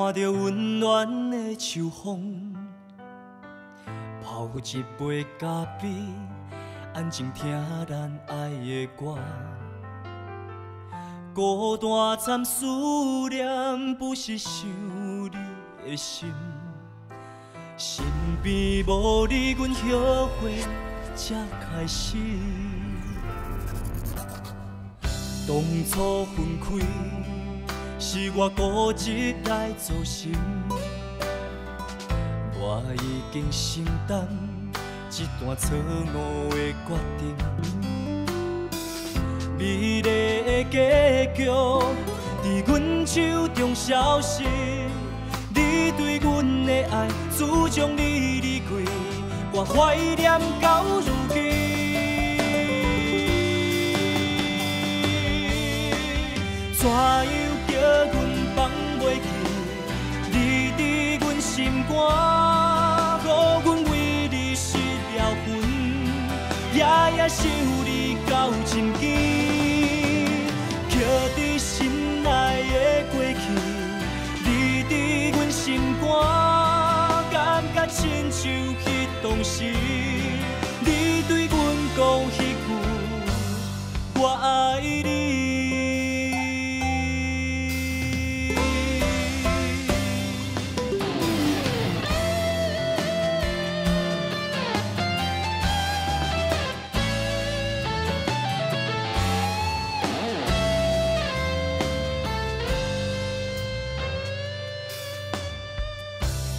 看著溫暖的秋風，泡一杯咖啡，安靜聽咱愛的歌。孤單摻思念，不是想你的心。身邊無你，阮後悔才開始。當初分開，是我固執來造成。我已經承擔這段錯誤的決定。美麗的結局，佇阮手中消失。你對阮的愛，自從你離開，我懷念到如今。怎樣叫阮放袂記？你佇阮心肝，予阮為你失了魂，夜夜想你到深更，刻佇心內的過去，你佇阮心肝，感覺親像彼當時，你對阮講彼句我愛你。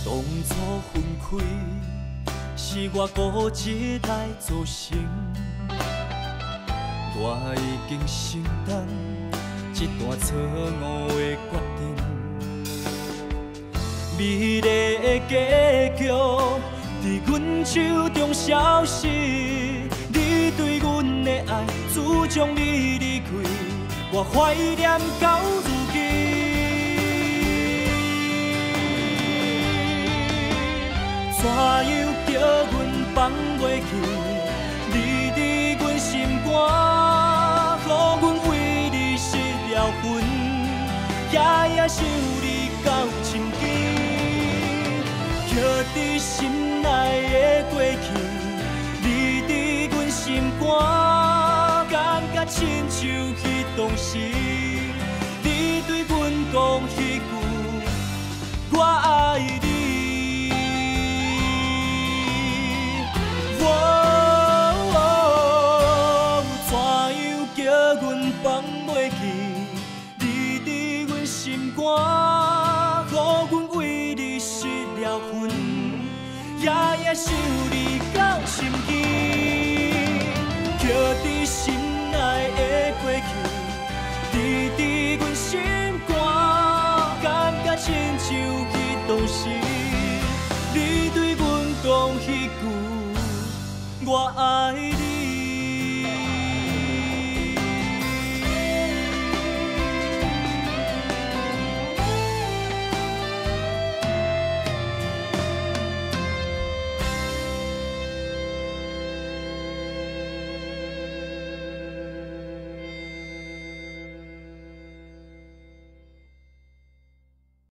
當初分開，是我固執來造成。我已經承擔這段錯誤的決定。美麗的結局，佇阮手中消失。你對阮的愛，自從你離開，我懷念到如今。怎樣叫阮放袂記？你佇阮心肝，予阮為你失了魂，夜夜想你到深更，刻佇心內的過去，你佇阮心肝，感覺親像彼當時，你對阮講彼句我愛你。怎樣叫阮放袂記？你佇阮心肝，予阮為你失了魂，夜夜想你到深更，刻佇心內的過去，你佇阮心肝，感覺親像彼當時，你對阮講彼句我愛你。